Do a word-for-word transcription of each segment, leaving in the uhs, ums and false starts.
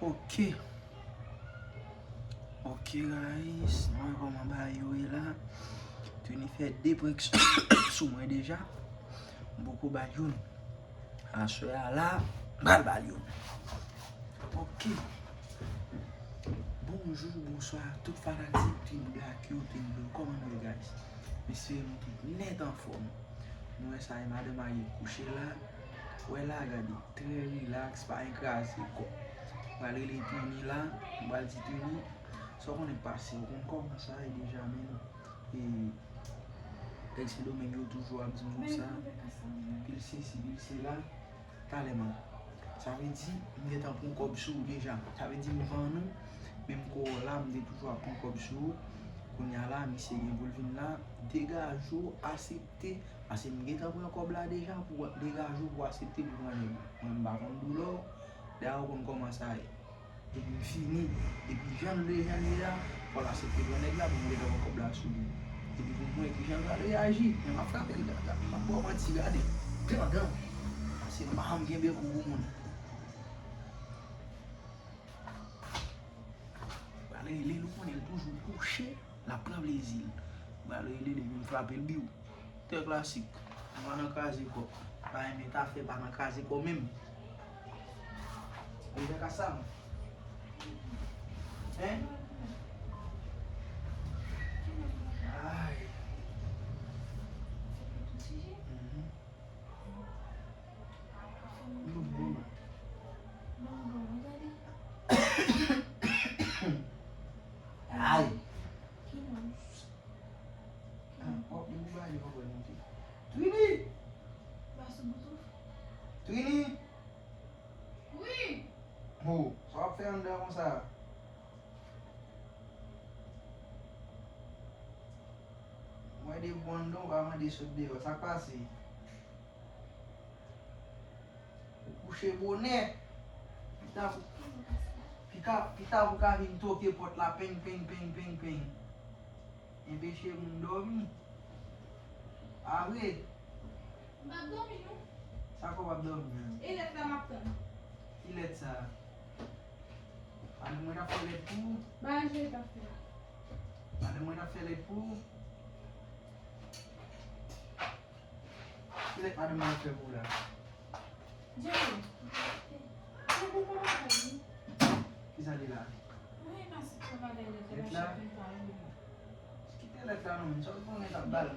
Ok. Ok, guys. Nou wè kòman bagay yo ye la. Twinny fè de prank sou mwen deja. M poko ba l youn. Aswè a la, m pral ba l youn. Ok. Bonjou, bonswa, tout fanatik Team Black Yo, Team Blue. Kòman nou ye, guys? M espere nou tout nèt anfòm. Nou wè sa, e madanm Ariel kouche la. Wè la, gade, trè rilaks, pa gen kraze kò. M pral rele Twinny la, m pral di Twinny, sa w konnen k pase, ou konn kòman sa ye deja, men. E, nèg Sendomeng yo toujou ap di m konsa, pil sesi, pil sela, talè m ap. Sa vle di, m gentan pran kòb sou ou deja. Sa vle di, m vann ou, menm kou w la, m te toujou ap pran kòb sou ou. Kounye a la, misye gen pou l vin la, degaje w, aksepte, paske m gentan pran kòb la deja, pou w degaje w, pou w aksepte pou pran nèg ou. Mwen, m pa konn doulè w, dayè ou konn kòman sa ye. Epi m fini. Epi jan l vle, jan l ye a, fò l aksepte pran nèg la pou m gentan pran kòb la sou li. Epi pou m wè kijan l pral reyaji. Men m ap frape l, gade, m ap ba w manti, gade. Dandan. Paske m pa janm kenbe kou pou moun. Pral rele l, ou konnen l toujou kouche, l ap pran plezi l. Pral rele l, epi m frape l biw. Trè klasik. M pa nan kraze kò. Pa renmen ta fè, pa nan kraze kò menm. Ou fè ka sa m. Hein? Ay. Mhm. Yo bon. Ay. Ah, w ap debout bagay yo ankò monte. Twinny! Twinny! Wi! Ho, sa w ap fè anndan konsa? Mwen debout anndan, w pa mande sot deyò. Sa k pase? Ou kouche bonè. Pita pou, pita, pita pou ka vin toke pòt la, peng, peng, peng, peng, peng. Enpeche moun dòmi. A vre? M p ap dòmi, non. Sa fè w p ap dòmi an? E lèt la m ap tann. Ki lèt sa? Madanm mwen t ap fè lèt pou ou? Bagay Jerry t ap fè. Madanm mwen t ap fè lèt pou ou? Kilè madanm mwen ap fè pou ou la? Jerry, se pou kòmantè wi. Kisa li la? Mwen pase travay lè lè lè la? Kite lèt la non, men sa w konnen k ap ba l.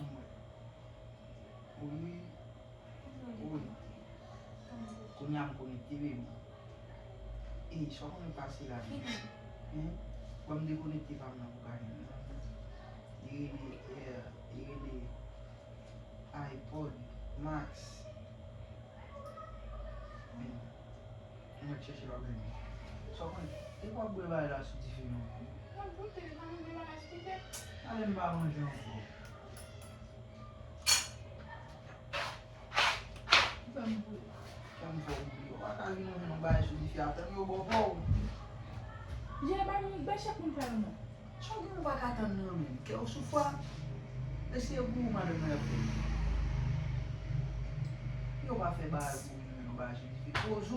Anmwey. Wi. Wi. Kounye a m konekte, baby. Ey, sa w konnen k pase la, baby? Hein? Ban m dekonekte pa m nan pou ka jwenn li. Li rele, eh, li rele iPod Max. Men, mwen chèche l ap jwenn li. Sa w konnen? Depi w ap bwè bagay la sou dife non. Mwen goute, li pa manje bagay sou dife. Ale m pa manje ankò. Ou fè m boule. Fè m fè w boule. Ou pa ka vin ou jwenn yon bagay sou dife a, tann yo ba w pa w. Jere bay moun, bay chak moun pa yo non. Sa w gen ou pa ka tann nan men m? Kè w soufwa. Mesye gou madanm nan ap fè. Yo pa fè bagay pou vin ou jwenn yon bagay sou dife. Poze w.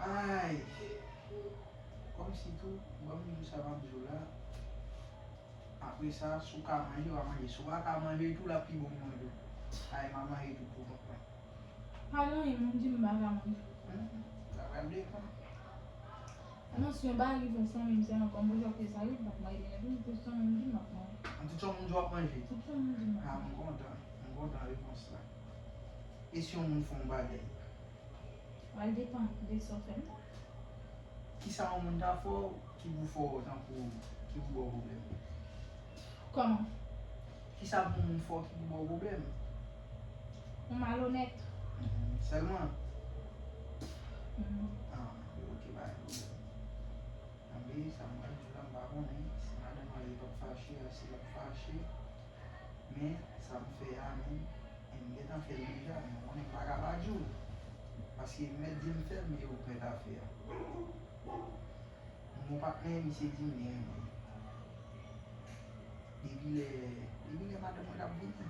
Ay. Kòmsi tou, ban m di w sa m ap di w la. Apre sa, si w ka manje, w a manje. Si w pa ka manje tou, l ap pi bon pou mwen tou. Ay, m a manje tout pou kont mwen. Pa gen anyen, moun di m m pa ka manje. Hmm, sa pral depann. Non, si yon bagay rive yon fanmi m, se ankò m pou jòf fè sa, wi, m p ap manje, men pou yon fanmi m di m ap manje. An tout fanmi m di w ap manje? Tout fanmi m di m ap manje. Ah, m kontan, m kontan repons la. E si yon moun fè yon bagay? Pral depann de sa w fè m nan. Kisa yon moun ta fè w ki pou fè w tankou, ki pou ba w pwoblèm? Kòman? Kisa pou moun fè w ki pou ba w pwoblèm? Yon malonèt. Mhm. Sèlman? Mhm. Ah, ok, pa gen pwoblèm. Anben, sa m pral di w la, m pa konnen si madanm mwen li p ap fache, a si l ap fache. Men, sa m fè a menm, e m gentan fè l deja, men ou konnen m pa ka pa di w. Paske m mèt di m fè l, men ou mèt a fè a. Mon patnè, misye di m li renmen. Depi lè, depi lè madanm mwen t ap vini,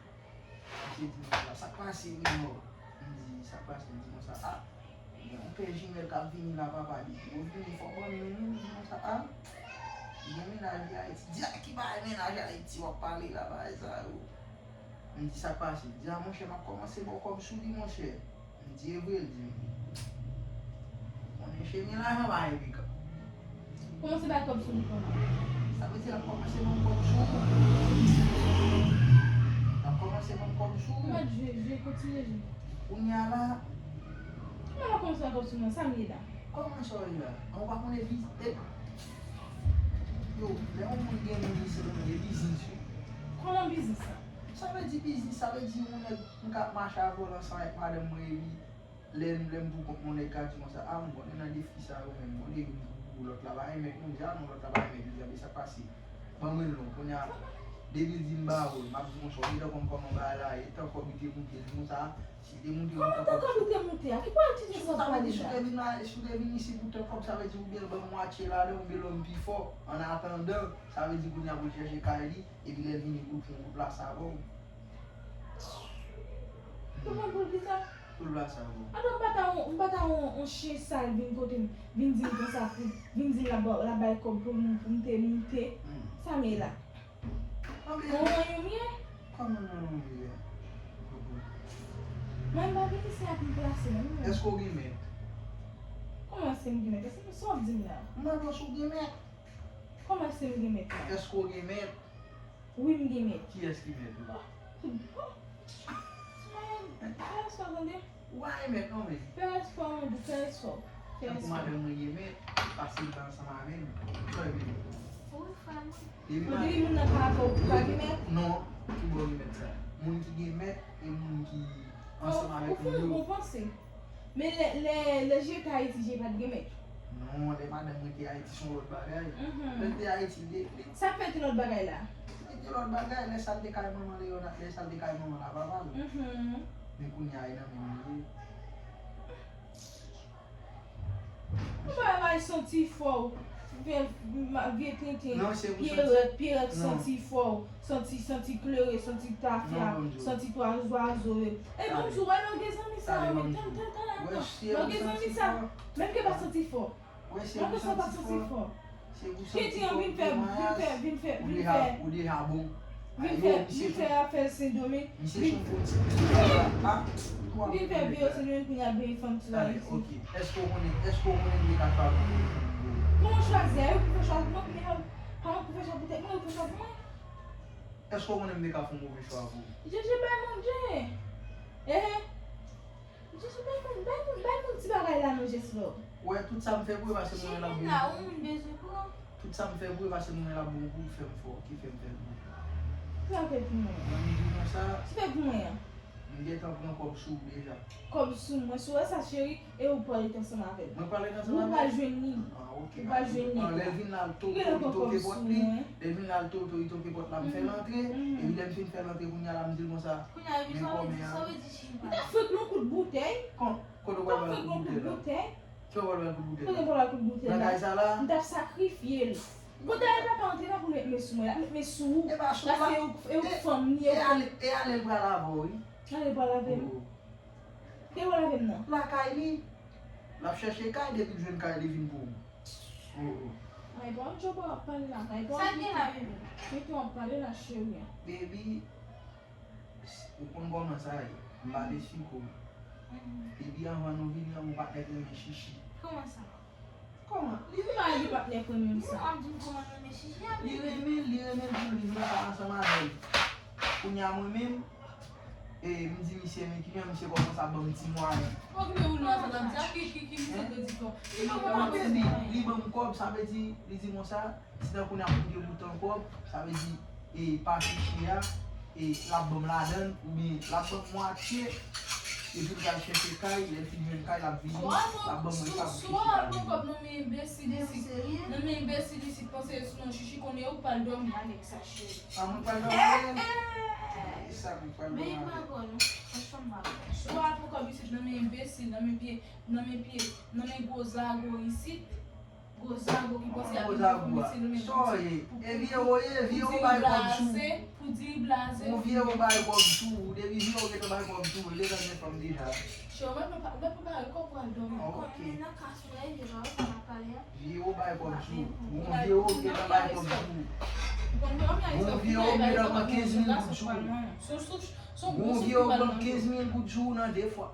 misye di m sa, sa k pase, Winor? M M di, "Sa k pase?" Li di konsa, "A, gen yon pè jimèl k ap vini la, papa." Li di, "Yo vini, fò w ban m youn, wi." M di konsa, "A, gen mennaj li Ayiti." Di, "A, ki bagay mennaj Ayiti w ap pale la, bagay sa yo?" M di, "Sa k pase?" Li di, "A, monchè, m ap kòmanse ba w kòb sou li, monchè." M di, "E vre?" L di m, "Konnen cheni lajan pa gen pikan." Kòmanse bay kòb sou li kòman? Sa vle di l ap kòmanse ban m kòb sou ou. L ap kòmanse ban m kòb sou ou. Mèt jwe, jwe, kontinye jwe. Kounye a la. Kòman l ap kòmanse bay kòb sou mwen? Sa m ye la? Kòman sa w ye la? An, ou pa konnen vi-, e, yo, lè yon moun gen moun li se nan de biznis, wi. Kòman biznis sa? Sa vle di biznis, sa vle di yon nèg m ka mache a vòl ansanm avèk madanm mwen epi lè m, lè m pou kont mwen, nèg ka di konsa, "A, m konnen nan defi sa yo, men m konnen vin pou lòt la pa remèt nou." M di, "A non, lòt la pa remèt." Li di, "A, men sa k pase? Ban mwen l non." Kounye a, depi l di m ba w l, m ap di konsa, "Ou gentan konn kòman bagay la ye, tan kòb li te moute, li konsa, si li te moute, kòman tan kòb li te moute a? Ki pwal ti jan sa w pale la?" Si w te vin la, si w te vin isit pou tan kòb, sa vle di oubyen l ban m mwatye ladan, oubyen l ban m pi fò. An atandan, sa vle di kounye a pou l chèche kay li, epi lè l vini pou l fè yon kout plas avè w. Kòman pou l di sa? Pou l plas avè w. Atò, m pa ta yon, m pa ta yon, yon chen sal vin kote m, vin di m konsa pou, vin di m l ap ba-, l ap bay kòb pou m, pou m te moute. Hmm. Sa m ye la? Anben, yon ranyon m ye? Kòman yon ranyon w ye? Mwen, m pa vin isi a pou m plase, non. Èske w gen mèt? Kòman se m gen mèt? Èske sa w ap di m la? M mande w si w gen mèt. Kòman se m gen mèt la? Èske w gen mèt? Wi, m gen mèt. Kiyès ki mèt ou? Bon. Pè respè w tande. Ou pa gen mèt non, men. Pè respè w, mwen di pè respè w. Tankou madanm mwen gen mèt, pase l pa ansanm avè m. Sa w vle di? Wi, frè mwen. Depi moun nan pa avè w, ou pa gen mèt? Non, ki bò gen mèt sa? Moun ki gen mèt e moun ki ansanm avèk moun yo. Ou fè yon bon panse. Men lè, lè, lè J T Ayiti, J T pa t gen mèt. Non, lè madanm mwen te Ayiti, se yon lòt bagay. Mhm. Lè l te Ayiti, li, li Sa k fè te lòt bagay la? Li te lòt bagay, lè sa l te kay manman Leona, lè sa l te kay manman la, papa l. Mhm. Men kounye a, e nan menm li ye. Ou pa bay santi fò, vye, ma-, vye tenten, non, se pou santi. Pierrette, Pierrette, non. Santi fò, santi, santi klere, santi tafya, non, bon Dieu. Santi twa zwazo yo. E bon, ale. Sou wè lòt gen zanmi sa, ale, men bon Dieu. Tan, tan, tan, wè, tan. Si lòt gen zanmi sa, menm ke pa santi fò. Wè, se pou santi fò. Se pou santi fò. Kete an vin fè, vin fè, vin fè, vin fè. Ou deja, ou deja bon. Vin fè, vin fè afè Sendomeng. Misye se yon fo ti. Ah, vin fè videyo Sendomeng kounye a benyen fanm ti la isi. Ok. Èske w konnen, èske w konnen m te ka chwazi? Kòman chwazi a? Yo ki fè chwa pou mwen, kounye a, pa mwen ki fè chwa pou tèt mwen, yo fè chwa pou mwen. Èske w konnen m te ka fè yon move chwa pou ou? Jeje bay moun je. Eh. Jeje bay moun, bay moun, bay moun ti bagay la non, Jeslo. Wè, tout sa m fè pou yo, pase mwen la bon. Jimmy la, ou moun bezwen pran. Tout sa m fè pou yo, pase mwen la bon pou fè m fò, ki fè m fè l bon. Sa fè pou mwen. Mwen, m di konsa. Sa fè pou mwen an. M gentan pran kòb sou ou deja. Kòb sou mwen, sou wè sa, cheri, e ou pral rete ansanm avè l. Mwen pral rete ansanm avè l? Ou pral jwenn li. Ah, ok. Ou pral jwenn li. Ah, lè l vin la, l to-, to-, li toke pòt li. Lè l vin la, l to-, to-, li toke pòt la, m fè l antre. Epi lè m fin fè l antre, kounye a la, m di l konsa. Kounye a, epi sa w vle di, sa w vle di, Jimmy? M ta fèk nan kout boutèy. Kon-, kote w pral ba l kout boutèy la? Kote w pral ba l kout boutèy la? Kote w pral ba l kout boutèy la? Nan kay sa la? M t ap sakrifye l. Kote w pral antre la pou l met men sou mwen, l ap met men sou ou. E pa sou la. Paske e ou, e ou fanm li, e ou fanm. E ale, e ale l pral avè w, wi. Ale l pral avè m. Oh. Kote l pral avè m nan? Lakay li. L ap chèche kay, depi l jwenn kay, li vin pou ou. Oh, oh. Ay, bon, Joe, w ap pale la. Ay, bon, sa gen la, bebe? Mete w ap pale la, cheri. Baby, ou konn kòman sa ye. M pa de siko. Mhm. Depi anvan nou vini an, ou pa t nèk renmen Chichi. Kòman sa? Kòman? Li renmen. Li pa gen patnè pou menm sa. Ou ap di m kòman l renmen Chichi a, bebe? Li renmen, li renmen l pou l vin la ansanm avè l. Kounye a mwen menm, e, m di misye, men ki jan misye kòmanse ap ban m ti mwayen. Okipe ou nan sa l ap di a, ki, ki, ki misye te di kò? Li ban m kòb, baby, li ban m kòb, sa vle di, li di konsa, si tankou n ap bouke bouton kòb, sa vle di, e, pa Chichi a, e, l ap ban m ladann, oubyen l ap ban m mwatye, epi l pral chèche kay, lè l fin jwenn kay, l ap vini, l ap ban mwen sa pou Chichi. Si w al pran kòb nan men enbesil isit, nan men enbesil isit, panse sou non Chichi, konnen ou pral dòmi a nèg sa, cheri. A, mwen pral dòmi avè l? E sa mwen pral dòmi avè l? Men pa bon, non. Franchman, m pa bon. Si w al pran kòb isit, nan men enbesil, nan men pye, nan men pye, nan men gwo zago isit, gwo zago ki panse y ap vin fè misye nan men pou ti, pou, pou, pou ti blaze. Di blaze. Yon vye ou bay kòb tou, depi vye ou gentan bay kòb tou, li gentan gen fanm deja. Chè, mwen pa, mwen pa pare kòb pral dòmi. Ah, ok. Kòb mwen nan kas mwen, vye ou pa wè sa m ap pale a. Vye ou bay kòb tou. Yon vye ou gentan bay kòb tou. Yon vye ou gentan pran kenz mil goud jou. Yon vye ou pran kenz mil goud jou nan de fwa.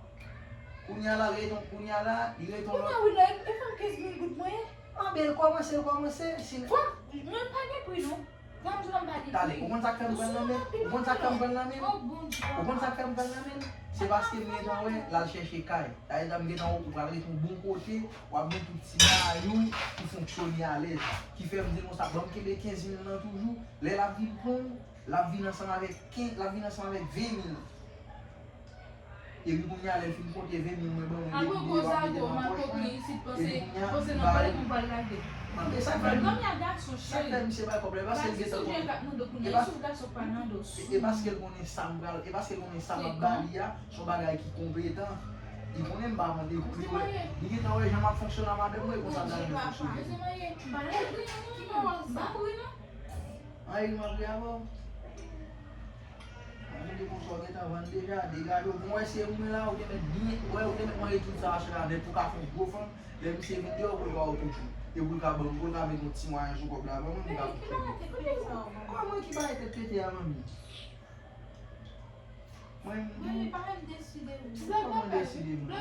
Kounye a la, rete, kounye a la, li rete. Kounye a, wi, la, e pa kenz mil goud mwen ye. Anben, l kòmanse, l kòmanse. Si... Bon, mwen pa gen pri non. Gade, ou konn sa k fè m pran nan men l? Ou konn sa k fè m pran nan men l? Ou konn sa k fè m pran nan men l? Se paske m gentan wè l al chèche kay. Dayè, m gentan wè ou pral ret yon bon kote, w ap gen tout ti bagay ou pou fonksyone alèz. Ki fè m di l konsa, ban m kenbe kenz mil lan toujou. Lè l ap vin pran w, l ap vin ansanm avèk kenz, l ap vin ansanm avèk ven mil. Epi kounye a, lè l fin konte ven mil mwen ban mwen, depi deyò ap mete nan pòch mwen. Epi kounye a, m ba l. Anben, sa k fè m, sa k fè misye bay kòb la, e paske l gentan konn. E paske l konnen sa m pral, e paske l konnen sa m ap ba li a, se yon bagay ki konpetan. Li konnen m pa mande pou li wè. Li gentan wè jan m ap fonksyone ak madanm mwen, e konsa l ta dwe fonksyone. Anyen m ap ri avè w. Mwen te konn sa w gentan vann deja, degaje w. Mwen wè se mwen la, ou te mèt byen, wè, ou te mèt manje tout sa achte la nèt pou w ka fè yon gwo fanm. Lè misye vin deyò, pou l ka wè w toujou. E pou l ka ban m, pou l ka met yon ti mwayen sou kòb la ban mwen, pou l ka fè. Kòman ki bay tèt pete a, manmi? Mwen, mwen, kòman deside mwen? Kòman deside mwen?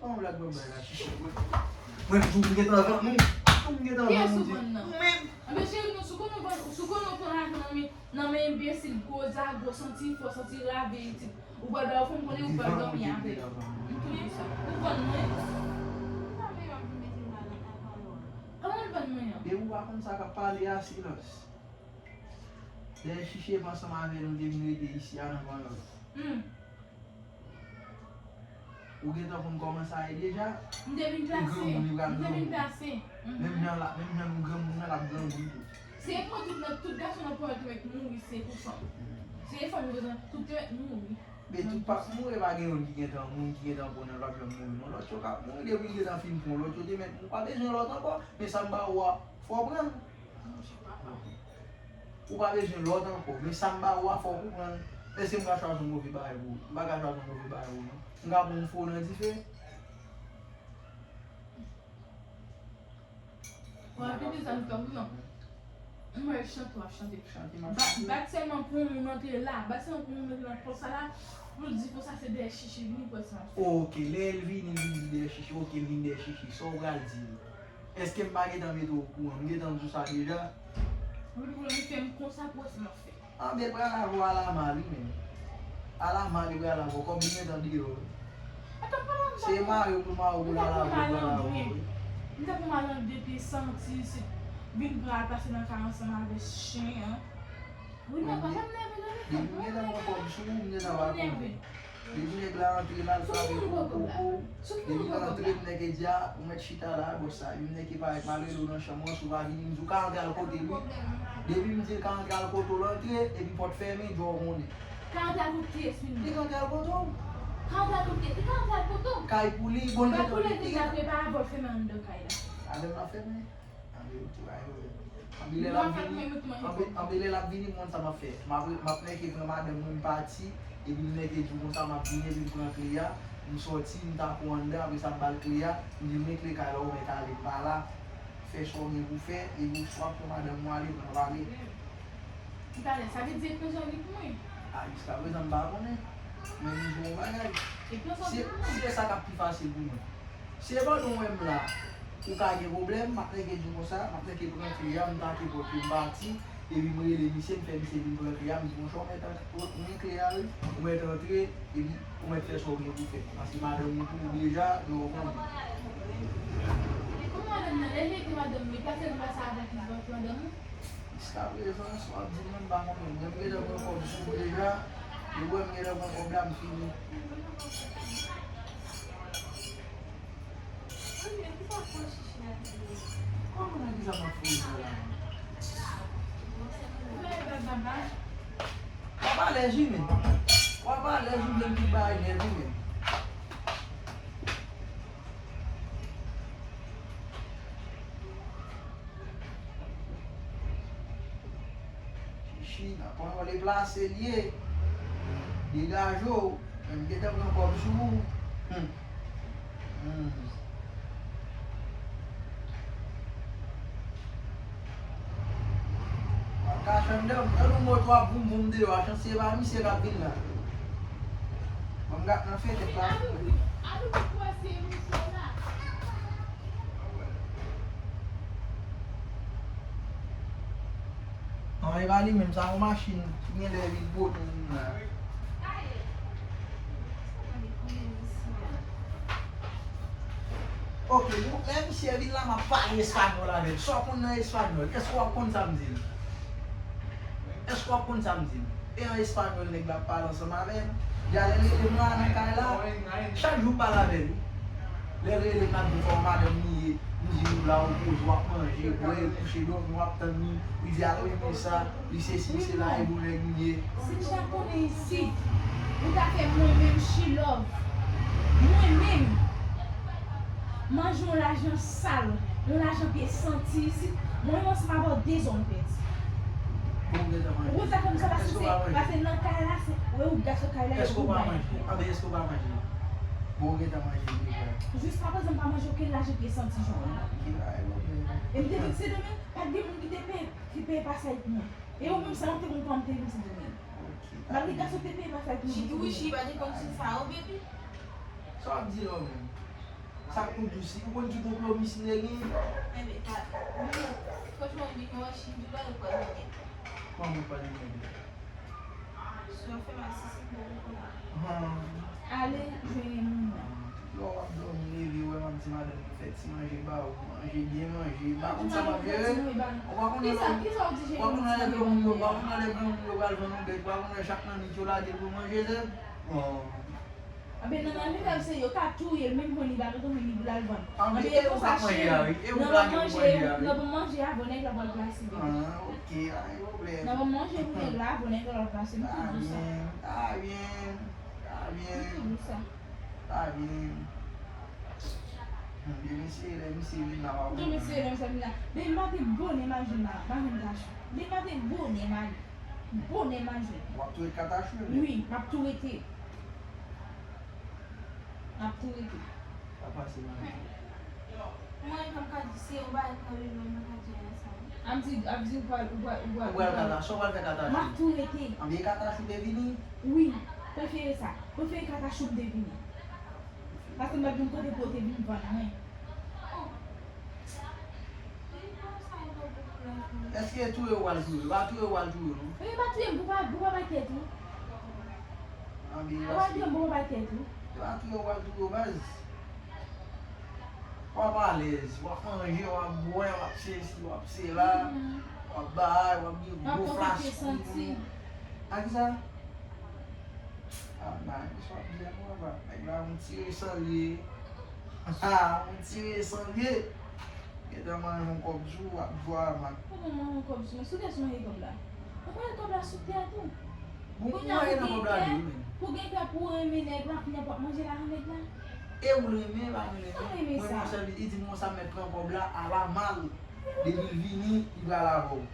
Kòman black bamba la, chichi? Mwen, mwen toujou gentan vann ou. Kòman gentan vann ou? Ou menm. Anben, cheri, nou, si w konnen w vann, si w konnen w pran lajan nan men, nan men enbesil, gwo zago, santi fò, santi rave, itit. Ou pral ba yo fanm konnen ou pral dòmi avè l. M toujou sa. Ou vann mwen. Kòman l vann mwen an? Depi w pa konn sa k ap pale a, silans. Dèyè chiche ansanm avè nou te vin rete isi a nan panyòl. Hmm. Ou gentan konn kòman sa ye deja? M te vin plase. Ou granmoun, li pral granmoun. M te vin plase. Mhm. Menm jan la, menm jan nou granmoun nan, l ap granmoun tou. Se pou tout, tout gason nan ponyèt te mèt mouri, se pou fanm. Mhm. Se fanm yo bezwen, tout te mèt mouri. Men tout pa t mouri, pa gen youn ki gentan moun ki gentan pran nan lòt yo mouri. Non, lòt yo ka mouri depi l gentan fin pran lòt yo te mèt mouri. Pa bezwen lòt ankò, men sa m ba ou a, fò w pran l. Ou pa bezwen lòt ankò, men sa m ba ou a, fòk ou pran l. Èske m ka chwazi yon move bagay pou ou? M pa ka chwazi yon move bagay pou ou, non. M ka pran yon fou nan dife. Bon, epi de zam tankou non. M wè chante w ap chante. Chante m ap chante. Bat sèlman pou yon moun antre la. Bat sèlman pou yon moun antre nan pòs sa la. Pou l di konsa se dèyè chichi vini pòs sa. Ok, lè l vini, l vin di dèyè chichi. Ok, l vin dèyè chichi. Sa w pral di l? Èske m pa gentan mete w okouran? M gentan di w sa deja. Wi, pou l fè m konsa pòs m ap fè. Anben pral avè w alama wi menm. Alama li pral avè w kòm li gentan deyò wi. Se mare w pou mare w pou l al avè w pral avè w wi. M ta pou malandren pye santi isit vin pran al pase nan kay ansanm avè chen an. Wi, men pa janm nève nan li. Depi m gentan pran kòb sou ou, m gentan pa konnen. Depi nèg la antre la, l frape pou koko. Depi l antre, m nèk e di a, ou mèt chita la, bòs sa. Epi m nèk e parèt m al rele w nan chanm ou an, si w pa vini, m di w ka antre al kote l wi. Depi m di l ka antre al kote w, l antre, epi pòt fèmen, djòl konnen. Ka antre al kote kiyès menm? Li ka antre al kote w. Ka antre al kote kiyès? Li ka antre al kote w. Kay pou li, bon, li gentan konnen deja. Prepare bòl fèmen anndan kay la. Avè m l ap fèmen. Anben, ok, pa gen pwoblèm. Anben, lè l ap vini, anben, anben, lè l ap vini, m konn sa m ap fè. M ap, m ap nèke pran madanm mwen, m pati, epi m nèke di w konsa, m ap vini, epi m pran kle a, m sòti, m tako anndan, apre sa, m ba l kle a, m di l, men kle kay la, ou mèt ale, m pa la, fè sa w gen pou fè, epi w swa pran madanm ou ale, mwen ap ale. Talè, sa vle di e pran zòrye pou mwen? A, jiskaprezan, m pa konnen. Men m di w yon bagay. E pran zòrye pou mwen? Si, si e sa k ap pi fasil pou mwen. Si e pandan w wè m la, ou ka gen pwoblèm, m ap nèke di w konsa, m ap nèke pran kle a, m take pòt yo, m pati, epi m rele misye, m fè misye vin pran kle a, m di, monchè, ou mèt antre, ou gen kle a wi, ou mèt antre, epi ou mèt fè sa w gen pou fè. Paske madanm ou pou ou deja, nou konprann. Kòman madanm nan, lè l mete madanm li, pa sèlman sa avèk li, madanm ou? Jiskaprezan, sa w ap di m nan, m pa konnen. Mwen, m gentan pran kòb sou ou deja. Depi w wè m gentan pran kòb la, m fini. Kòman nan ki sa m ap fouye la? W ap alèz wi menm. W ap alèz wi menm, tout bagay nèt wi menm. Nan pran w deplase l ye. Degaje w. Men m gentan pran kòb sou ou. Hmm. Hmm. W ap kache anndan, m tande yon moto ap voum voum deyò a, chans se pa misye k ap vin la. Bon, m gat nan fenèt la. Non, e pa li menm, sa yon machin ki genlè vin pote moun la. Ok, bon, lè misye vin la, m ap pale espanyòl avè l. Sa w konn nan espanyòl? Èske w ap konn sa m di l? Èske w ap konn sa m di l? E an espanyòl nèg la ap pale ansanm avè m. Deja lè l rele m la nan kay la, chak jou m pale avè l wi. Lè l rele m, l ap di fò madanm li ye, m di ou la, ou poze, w ap manje, bwè, kouche dòmi, w ap tann li, li di al renmen sa, li sesi, li sela, e bon nèg li ye. Si m ta konnen isit, ou ta fè mwen menm she love. Mwen menm. Manje yon lajan sal, yon lajan pye santi isit. Mwen menm ansanm avè w de zòn pèdi. Bon, ou gentan manje. Ou konn sa fè m sa pase, se pase nan kay la, se, ou wè ou gason kay la, e ou pa manje. Anben, èske ou pa manje? Bon, ou gentan manje deja. Jiska prezan, m pa manje okenn lajan pye santi jan. Ok, pa gen pwoblèm. E m te fikse demen, pa t gen moun ki te peye, ki peye pasaj pou mwen. E ou menm sa, ou te konn kòman m te vin Sendomeng. Ok, pa gen pwoblèm. Malgre gason te peye pasaj pou mwen. Chiki, wi, Chiki, pa te konn sou sa, o, baby. Sa w ap di la, ou menm? Sa k pou di w, si ou konn ki konplo misye te gen? Enben, ta, franchman, m di nou, Chiki, di w pa yo pral mande. Kòman pral mande? Si w ap fè masisi, bon, ou konnen. Ale jwenn moun nan. Lè w ap dòmi, leve, w wè m ap di madanm mwen fè ti manje ba ou, manje, byen manje, m pa konn sa m ap jere. Ou pa konnen lè, ou pa konnen lè granmoun yo, ou pa konnen lè granmoun yo pral vann yon bèt, ou pa konnen lè chak nan nwit yo lage l pou manje, se bon. Anben nan manje sa se yo ka touye l, menm honni ba nou tou honni pou l al vann. Anben e ou k ap manje a wi, e ou k lage pou manje a wi. Nan ban manje a, bon nèg la pral plase bebe. Ah, ok, pa gen pwoblèm. Nan ban manje pou nèg la, bon nèg la pral plase, m tou di w sa. Ta byen, ta byen, ta byen. M tou di w sa. Ta byen. Hmm, demen se lè misye vin la, w ap konprann. Demen se lè misye vin la. Demen maten bonè m al jwenn la, m al jwenn Tachou. Demen maten bonè m ale. Bonè m al jwenn. W ap tou ret Katachou, ebyen? Wi, m ap tou rete. M ap tou rete. Pa pase nan. Mwen menm ka di se yon bagay kanmenm, mwen pa ka di anyen sa. Ap di, ap di ou pral, ou pral, ou pral, ou pral Katachou, ou pral fè Katachou. M ap tou rete. Anben Katachou te vini? Wi, prefere sa. Prefere Katachou m te vini. Paske m pa t vin kote pou yo te vin vann mwen. Èske touye ou pral touye? Pa touye ou pral touye ou non. Yo pa touye m pou pa, pou pa bay tèt ou. Anben yo pa touye m pou pa bay tèt ou. Yo pa touye ou pral touye ou baz. W ap alèz, w ap manje, w ap bwè, w ap sesi, w ap sela, w ap bay, w ap gen gwo flash pou ou. A kisa? Ah, man, sa w ap di a non, papa. Nèg la yon ti resanble. Ha, yon ti resanble. Gentan manje yon kòb sou w, w ap jwe a mak. Kòman manje yon kòb sou mwen? Sou kiyès manje kòb la? Ou konnen kòb la sou tèt ou. Bon, ou manje nan kòb la tou, wi, men. Pou gen kè pou renmen nèg la, kounye a pou ap manje lajan nèg la. E ou renmen, pa renmen. Mwen renmen sa. Mwen, monchè, li di m konsa, mèt pran kòb la, ala mal. Depi l vini, li pral avè w.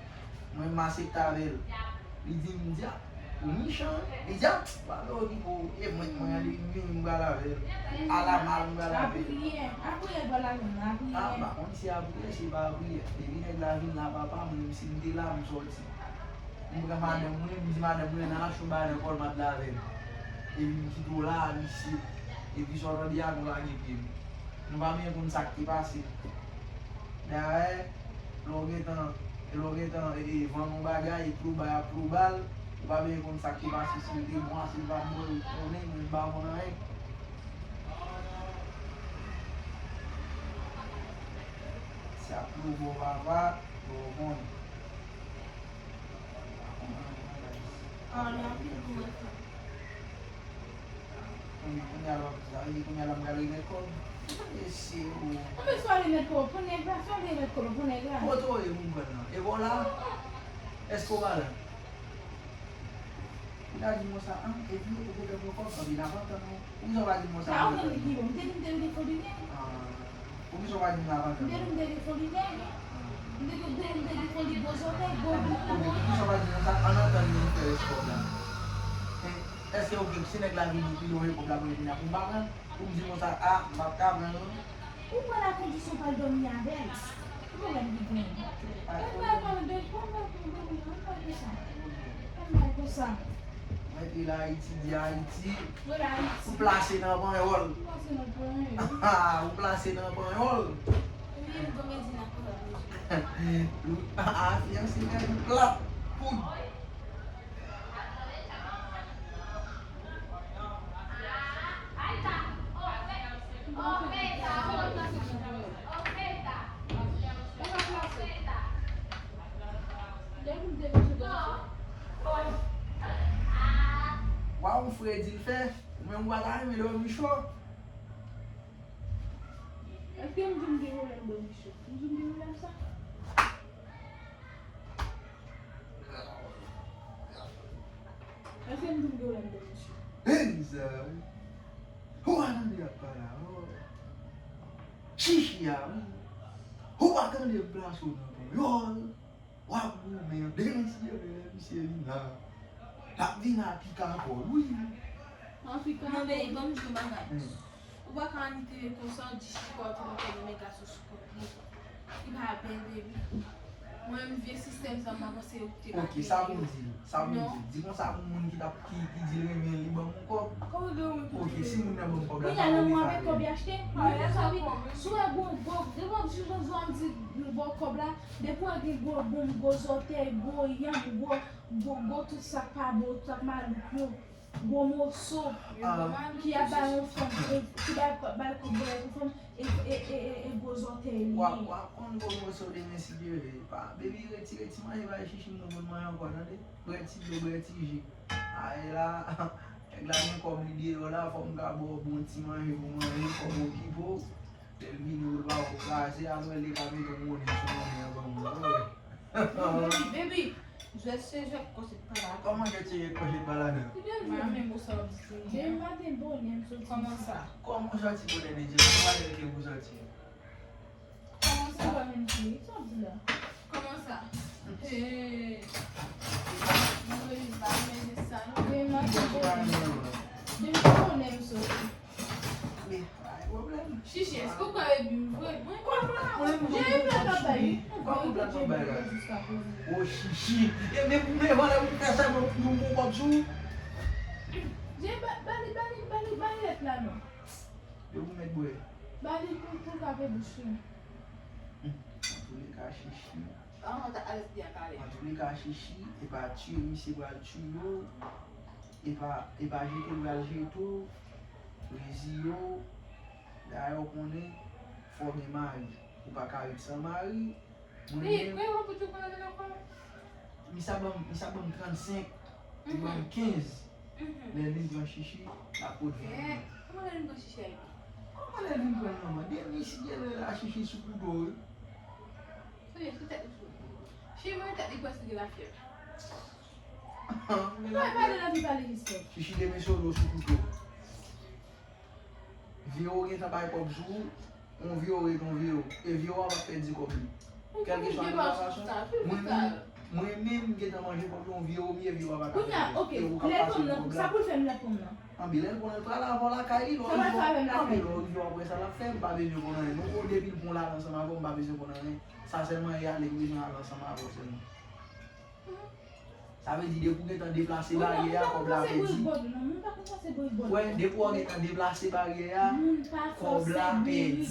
Mwen, m aksepte avè l. Li di m, di a, ou mechan, wi. Li di a, pa vle okipe w. E mwen, mwen, li vini, m pral avè l. Ala mal, m pral avè l. Apriyè, apriyè, pral avè l, apriyè. Ah, m pa konn si apriyè, si pa apriyè. Depi nèg la vin la, papa, mwen menm si m te la, m sòti. M pran madanm mwen, m di madanm mwen, nan achte yon bagay nan Kòlmad la avè m. Epi m kite w la, misye. Epi sa w tande a, nou lage pye m. Nou pa menm konn sa k te pase. Dayè, lè w gentan, lè w gentan, e, e, vann yon bagay, e plo ba, ap plo ba l, ou pa menm konn sa k te pase, si l te bon, si l pa t bon, ou konnen, mwen m pa konn anyen. Si ap plo ba w papa, bon, ou konnen. Kounye a la w ap di sa, kounye a la m pral remèt kòb. Mesye, o. Anben, si w al remèt kòb, pran nèg la, si w al remèt kòb, pran nèg la. Kote w ye pou m pran l nan? E pa w la? Èske w pa la? Ou ta di m konsa, an, epi ou gentan pran kòb, anben n ap antann nou. Poukisa w pa di m konsa? Pa antann li ki bon, m te di m te rete fò di nèg. Ah, poukisa w pa di m n ap antann nou? M te di m te rete fò di nèg. Ah. M te gen, m te gen fon li gwo zòtèy, gwo bout. Ok, poukisa w pa di konsa, ann antann nou fè rès kòb la. E, èske, ok, si nèg la vini, li voye kòb la pou li vini, pou m pa pran, pou m di konsa, a, m p ap ka pran non. Ou pran lakondisyon pral dòmi avè l. Ou konprann ki gen. Ann bay pale de, ann bay pale de, ann bay konsa. Ann bay konsa. Mwen te la Ayiti, di Ayiti. Mwen la Ayiti. Ou plase nan panyòl. Ou plase nan panyòl. Ou plase nan panyòl. Ou vin komedi nan panyòl. A, a, fiyanse fè nou klap. Poud. Waw, fredi l fè. Ou menm ou pa ta renmen lè w micho. Èske m di m gen pwoblèm bò micho? M di m gen pwoblèm sa? Èske m di m gen pwoblèm bò micho? Hey, mizè, wi. Ou pa tande y ap pale avè w? Chichi a, wi. Ou pa tande m plase w nan panyòl? W ap goumen an. Depi misye vle, misye vin la. L ap vin a pika kò l, wi. An pika kò l. Non, baby, ban m di w bagay. Hmm. Ou pa ka annik konsa, w di chikò, tou konprann men gason sou kont li. Li pa bèl, baby. Mwen menm vye sistèm sa, m pa panse ou te ka genyen. Ok, sa pou m di l. Sa pou m di l. Di konsa pou moun ki t ap, ki, ki di l renmen l, li ban m yon kòb. Kòman gen yon moun ki di l renmen l? Ok, si moun nan ban m kòb la, sa pou m fè avè l? Kounye a, lanmou avèk kòb li achte. Kounye a, sa vin, si w wè gwo, gwo, depi w ap jije Jojo, m di, m ba w kòb la, depi w wè gen gwo bonm, gwo zòtèy, gwo yanm, gwo, gwo, gwo tout sa k pa bon, tout sa k malouk yo. Gwo moso ki ap bay yon fanm, ki bay, bay kòb bwè pou fanm, e, e, e, e, e gwo zòtèy li ye. W ap, w ap konn gwo moso demen si Dye vle. Pa, baby, retire ti manje bay chichi m, nou konn manje ankò, tande? Bwè ti dlo, bwè ti ji. Ay la, nèg la gen kòb li deyò la, fò m ka ba w bon ti manje pou manje, fò m okipe w. Lè l vini, ou l pa w kraze, apre li ka mete yon monnen sou monnen an ban mwen. Baby, baby, jwèt se jwèt, kòchèt pa la. Kòman jwèt se jwèt, kòchèt pa la nan? Mwen menm ou sa w di. Demen maten bonè m soti. Kòman sa? Kòman w soti bonè deja? Kòman lè ke ou soti? Kòman sa? Ou pa menm fini, sa w di la? Kòman sa? Hey. Mwen pa menm sa non. Demen maten bonè. Demen bonè m soti. Men, pa gen pwoblèm. Chichi, èske w ka epi m vre? Mwen pa vle. Mwen menm, jan epi l ap bay. Kòman w pral pran bagay la? O Chichi. E men pou men valè pou fè sa, mwen pou m pran kòb sou ou. Jan ba, ba li, ba li, ba li, ba li lèt la non. Yo pou mèt bwè. Ba li pou, pou l ka pe bouch li. Hmm. Antouleka, Chichi. An, ta alèz byen kalè. Antouleka, Chichi, e pa tiye misye pral tiye w. E pa, e pa jete l pral jete w. Rezi yo. Dayè w konnen, fò w gen mari. Ou pa ka ret san mari. Mwen menm. Misye a ban m, misye a ban m trannsenk. Li ban m kenz. Lè l vin pran Chichi, l ap pot venn. Kòman lè l vin pran Chichi a epi? Kòman lè l vin pran l manman? Depi si gen lè la Chichi sou kouto, wi. Sonje, sou tèt li sou. Chichi, mwen tèt li prèske gen lafyèv. Pale, pale, nan vi pale, respè. Chichi demen solo sou kouto. Vye ou gentan bay kòb sou ou, yon vye ou ret yon vye ou. E vye ou a p ap pèdi kòb li. Kèlkeswa de la fason, mwen menm, mwen menm m gentan manje kòb li, yon vye ou m ye, vye ou a pa ka pèdi. Kounye a, ok, lè l pran nan, sa pou l fè m lè l pran nan? Anben, lè l pran nan, l pral avè w lakay li, lè w rive, anben, lè w rive apre sa l ap fè, m pa bezwen konn anyen. Non, depi l pran w la ansanm avè w, m pa bezwen konn anyen. Sa sèlman e ale, m bezwen ale ansanm avè w sèlman. Sa vle di depi w gentan deplase baryè a, kòb la pèdi. Wè, depi w gentan deplase baryè a, kòb la pèdi.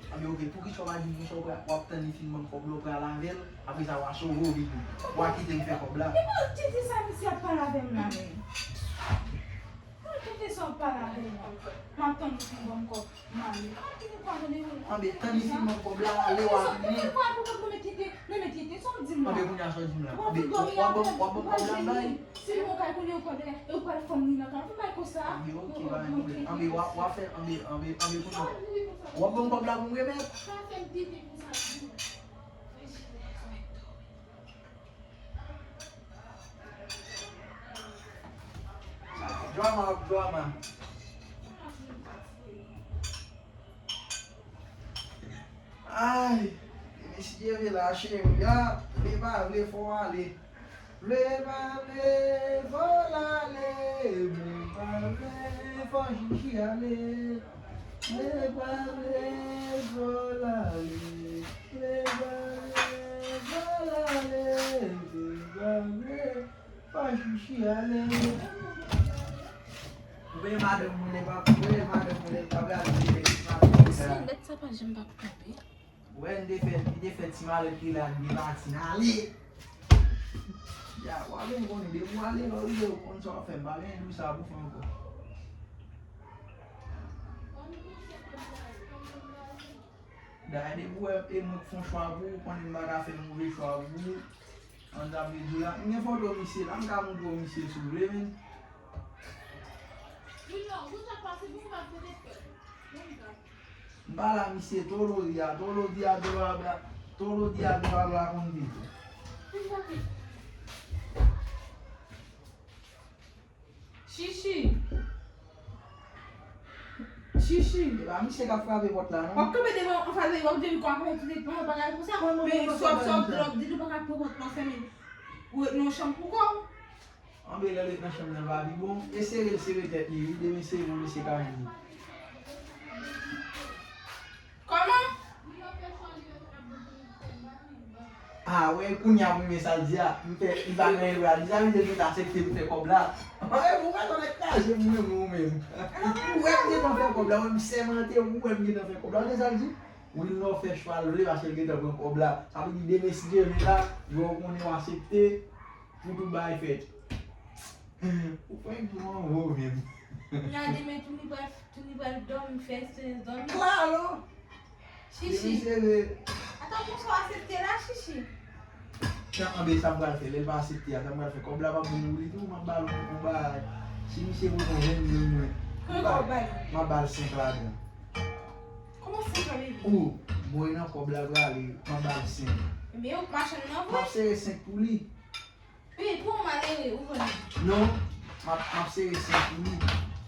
Anben, ok, poukisa w pa di m konsa w ap tann li fin ban m kòb la, w pral avè l, apre sa w a sove w vini. W a kite m fè kòb la. Ki tete sa misye ap pale avè m la menm? Mwen kite sa w pale avè m. M ap tann ou fin ban m kòb, m ale. Anben, tann li fin ban m kòb la, ale w ap vini. Anben, kounye a sa w di m la. Anben, w ap ban m, w ap ban m kòb la, m bay. Si nou kay kounye ou kòb la, e ou pral fanm li nan kay, ou bay konsa. Anben, ok, pa gen pwoblèm. Anben, w ap, w ap fè, anben, anben, anben, kounye a. W ap ban m kòb la pou m remèt. Pa fè m tete konsa. Drama ap drama. Ay, mesye vle lache m, ya, vle pa vle, fò ale. Vle pa vle, fò l ale, vle pa vle, fò chichi ale. Vle pa vle, fò l ale, vle pa vle, fò l ale, vle pa vle, fò chichi ale. Mwen madanm mwen lè pa, mwen madanm mwen lè pa gade, mwen madanm mwen. Si lèt sa pa janm pa kanpe. Wè, n te fè, n te fè ti malèt li la, n te pati, n ale. Ya, w ale, m konnen, depi w ale, lè w rive, w konn sa w ap fè, m pa gen dou sa pou fè ankò. Dayè, depi w wè, e mwen k fè yon chwa pou ou, konnen m pa ka fè move chwa pou ou. An, sa vle di w la, m gen foto misye la, m ka montre w misye si w vle, men. M pa la, misye, Tolo di a, Tolo di a, Tolo a, Tolo di a, Tolo a konn vin. Chichi. Chichi. E pa misye k ap frape pòt la, non? W ap kanpe devan anfas de li, w ap di li kwa, kwa, tout bagay konsa. Men sòt, sòt, lòt di li pa ka pran pòt la fèmen. Ou ret nan chanm pou kò w. Anben lè l ret nan chanm nan pa pi bon. E sere l sere tèt li, wi. Demen se bon, mesye ka jwenn li. Kòman? A, wè, kounye a, mwen, men sa l di a. M fè, li pa gen dwa di sa, men li te aksepte m fè kòb la. Anben, bon, gade, nèg kraze m, mwen, mwen, mwen. Ou wè m gentan fè kòb la, mwen, m sèmante, ou wè m gentan fè kòb la. Ou tande sa l di? Wi, l nan fè chwa l vle, paske l gentan pran kòb la. Sa vle di, demen, si Dye vle la, yo konnen w aksepte. Pou tout bagay fèt. Ou fenk pran vo menm. Kounya demen Tony pral, Tony pral dòmi, fè Senz dòmi. Klalo! Chichi. Demen sere. Ata konsa w aksepte la, Chichi. Kounya anben sa m pral fè, lè l pa aksepte a, sa m pral fè. Kòb la pa bon pou li tou, m ap ba l yon bagay. Si misye voye yon ven mil mwen, m ap ba l senk ladan. Kòman senk la, baby? Ou, mwen nan kòb la prale, m ap ba l senk. Ebyen, ou machann nan vre? M ap sere senk pou li. Wi, pou w malere, ou konn. Non, m ap, m ap sere senk pou li. M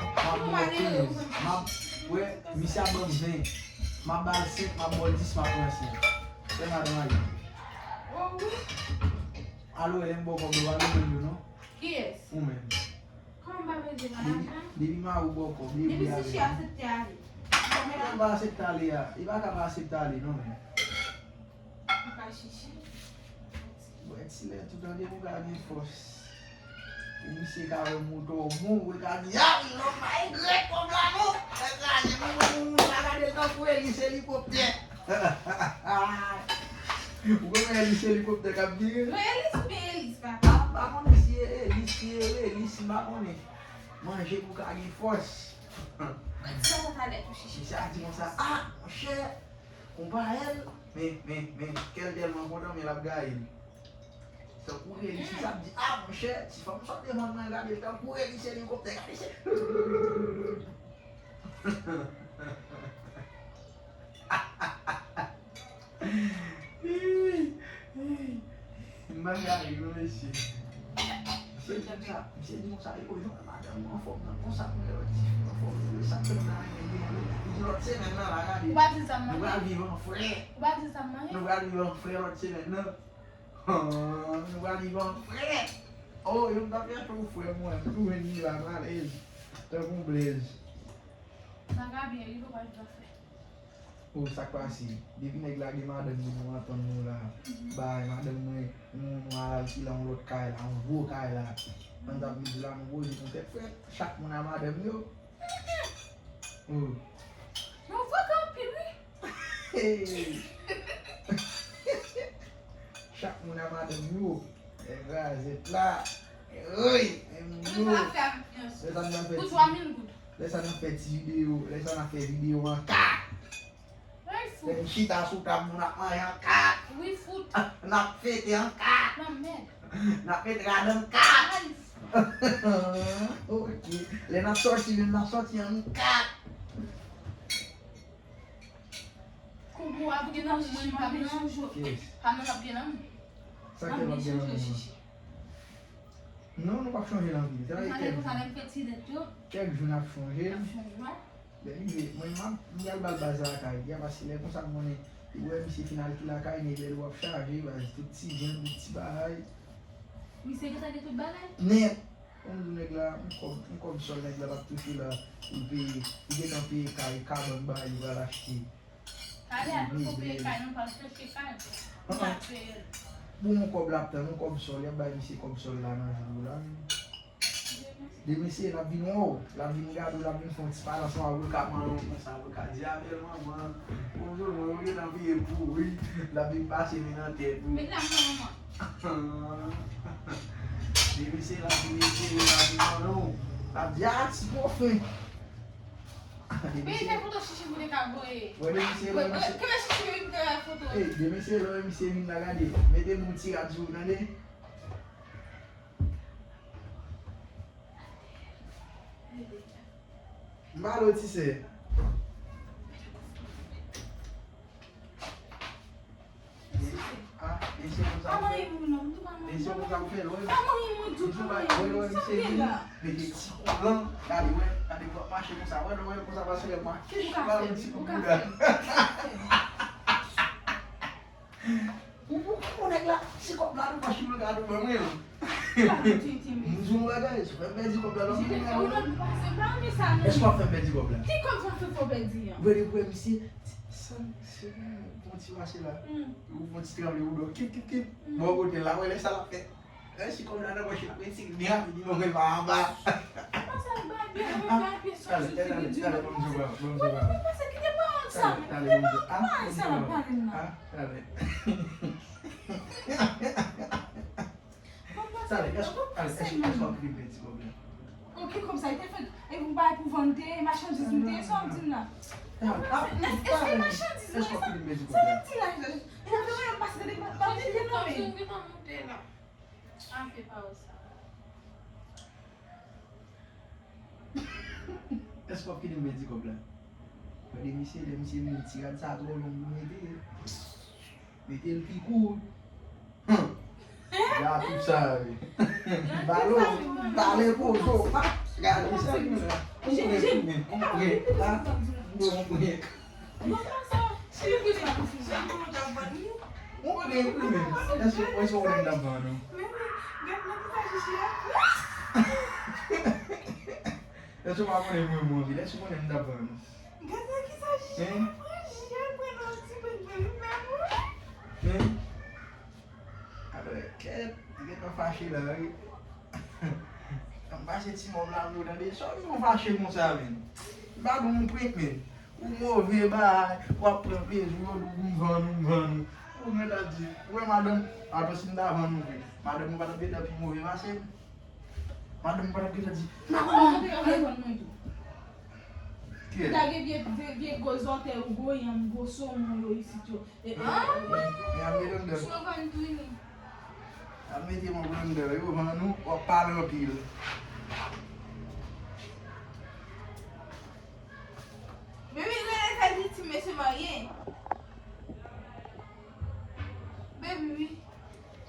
ap ba w kenz. M ap, wè, misye ap ban m ven. M ap ba l senk, m ap ba w dis, m ap pran senk. Fè madanm ale. Oh, wi. Alo, lè m ba w kòb yo, pa bezwen yo, non? Kiyès? Ou menm. Kòman m pa bezwen madanm nan? Depi, depi mari w ba w kòb, depi li ale. Depi si Chichi aksepte ale. Lè l pa aksepte ale a, li pa ka pa aksepte ale, non, men. Ou pa Chichi. Bwè ti lè tou, tande pou ka gen fòs. Pou misye ka wè moto w bon, ou ka di, "Ah, wi, non, pa regrèt kòb la, non." Lè kraze, moun, moun, moun, pa gade l tankou elis elikoptè. Ou konn elis elikoptè k ap vire? Non, elis, men elis, papa. M pa konnen si e elis, si e elis, m pa konnen. Manje pou ka gen fòs. Mwen di sa talè tou, Chichi. Misye a di konsa, "Ah, monchè, konpayèl." Men, men, men, kè l tèlman kontan, men l ap gaye l. Tankou elis, misye ap di, "Ah, monchè, ti fanm sot devan mwen, gade l tankou elis elikoptè, gade se." M pa ka ri non, mesye. Misye di konsa, misye di konsa, "Yo, yo, madanm mwen anfòm nan, konsa mwen lòt ti fi anfòm, yo, sa k fè m nan anyen byen, yo." Li di, "Lòt semèn nan la, gade, nou pral viv an frè." Ou pa di sa m manyen? "Nou pral viv an frè lòt semèn nan." Oh, nou pral viv an frè. Oh, yo, m t ap chèche yon frè mwen, m tou jwenn li la, m alèz. Tankou blèz. Sa ka byen rive, ou pral viv an frè. Oh, sa k pase? Depi nèg la gen madanm li, nou antann nou la. Bay madanm mwen, nou, nou al alkile yon lòt kay la, yon gwo kay la. Ann t ap viv la, nou poze nou tèt frèt. Chak moun a madanm yo. Oh. Nou vòt anpil, wi. Hey. Chak moun a madanm yo. E krazèt la. Oy, e moun yo. Nou pa fè anbyans. Lè sa n ap fè ti, pou twa mil goud. Lè sa n ap fè ti videyo, lè sa n ap fè videyo an ka. Lè n chita sou tab, nou n ap manje an kat. Wi, fout. N ap fete an kat. Nan mèd. N ap met rad an kat. Nice. Ok. Lè n ap sòti, menm n ap sòti an kat. Kounye a pou gen nan mwen, pa mwen nan jou. Yes. Pa mwen ap gen nan mwen. Sa k fè w ap gen nan mwen? Non, nou p ap chanje nan vi. Sa e kèk jou. Kèk jou n ap chanje. N ap chanje, wi. Lè li vle, mwen, m ap, m pral ba l baz la lakay li a, paske lè konsa m konnen Ou wè misye fin al ki lakay, nèg lè l w ap chaje, baz, tout ti jan, tout ti bagay. Misye gentan gen tout bagay? Nèt. Kòm di nèg la, yon kòb, yon kòb sòl nèg la t ap touche la, pou l peye, li gentan peye kay, kabann ba yo, pral achte. Talè a, nou poko peye kay, nou pral chèche kay. Nou pral peye l. Bon, yon kòb l ap tann, yon kòb sòl, y ap bay misye kòb sòl la nan jou la. Demen se l ap vin wè w, l ap vin gade w, l ap vin fè yon ti pale ansanm avè w, l ka mande w konsa, l ka di, "Apèl manman, bonjou, mwen, ou gentan veye pou ou, wi." L ap vin pase men nan tèt ou. Met la, manman. Demen se l ap vin eseye, l ap vin mande w, l ap di, "A, ti pwofen." Demen se fè foto chichi pou te ka voye. Wè, demen se lè misye, kenbe chichi, wi, pou te fè foto. Ey, demen se lè misye vin la, gade, mete m yon ti rad sou ou, tande. M pale w, ti sè. Ah, mesye konsa m fè. Mesye konsa m fè, lè w wè misye vin, mete ti kou blan, gade, wè, gade, w ap mache konsa, wè, lè w wè konsa, paske lè m mache, m pale w ti kou blan. Ou, ou, ou nèg la, si kòb la nou pa chimè gade ban mwen. M di yon bagay, si w fè m pèdi kòb la, nan mwen gade mwen. Èske w ap fè m pèdi kòb la? Ki kòb sa fè fò pèdi an? Vre, vre, misye, san, se yon ti mache la. Ou fè yon ti tranble ou do, kip, kip, kip. Bò kote la, wè lè sa l ap fè. Lè si kòb la nan pòch la, men si li byen rapid, li mwen pa anba. Kòman sa l bay byen, mwen bay byen sou sou figi di nou. Mwen pa panse kite pawòl sa, men kite pawòl sa l ap pale m nan. Talè, èske, talè, èske, èske w ap kite m pèdi kòb la? Ok, kòb sa, li te fèt, e pou bay pou vann te ye, machandiz m te ye, sa w ap di m la? Èske, èske machandiz mwen sa? Sa w ap di la? E nan fè mwen pase de pa, pa de non, men. Afe pawòl sa. Èske w ap kite m pèdi kòb la? Gade misye, lè misye vini, ti rad sa twò long pou mete. Mete l pi kout. Hum. Gade tout sa, wi. Balo, talè pozo. Gade sa, wi. On prank, wi. On prank. Ah, on prank. Mwen konnen wi, men. Èske, èske w konnen m t ap vann ou? Èske w pa konnen mwen, mwen anvi l? Èske w konnen m t ap vann ou? Hein? Hein? Alò, kèt, li gentan fache la, wi. M pase ti mòm la, m tande, sa w vin fache konsa, men? M pa gon prank, men. Ou move bay, w ap pran plezi w, yo di w m vann ou, m vann ou. Ou gentan di, ou wè madanm, atò si m ta vann ou vre, madanm ou pa t ap gentan pi move pase m? Madanm ou pa t ap gentan di, m pa konn vann mwen tou. Kiyès? Ou ta gen vye, vye, vye gwo zòtèy ou, gwo yanm, gwo somon yo isit yo. E, e, e, e, e, al mete m dèyè. Sou vann tou, wi. Al mete m dèyè, yo vann ou, w ap pale anpil. Baby, rele fè di ti mesye marye. Baby, wi.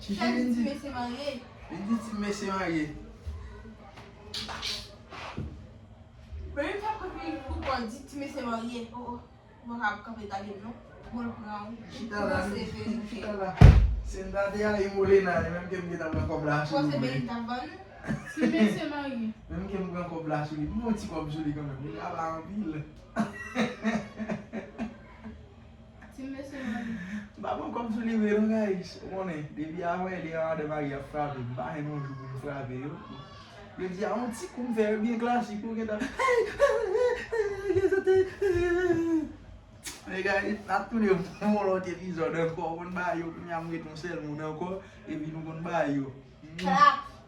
Chichi vin di ti mesye marye. Vin di ti mesye marye. Baby, fè kopi pou kò di ti mesye marye. Oh, oh. Mwen pa ap kanpe tande m non. Mwen pran ou. Chita la, chita la. Si m ta te ale Molena, li menm ke m gentan pran kòb la sou li. Ou panse Beni t ap vann ou? Ti mesye marye. Menm ke m pran kòb la sou li, m pran yon ti kòb sou li kanmenm. Li pa ba anpil. Ti mesye marye. M pa pran kòb sou li vre non, guys. Ou konnen, depi avè li andedan mari ap frape, m pa jwenn yon jou pou m frape yo. Yo di a yon ti kou m fè, yo byen klasik, yo gentan, hey, hey, hey, hey, hey, hey. Men guys, n ap tounen volonte dizòd ankò, w konn ba yo, kounye a m ret yon sèl moun ankò, epi nou konn ba yo.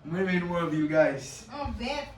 Mwen renmen nou anpil, guys. Anvèt.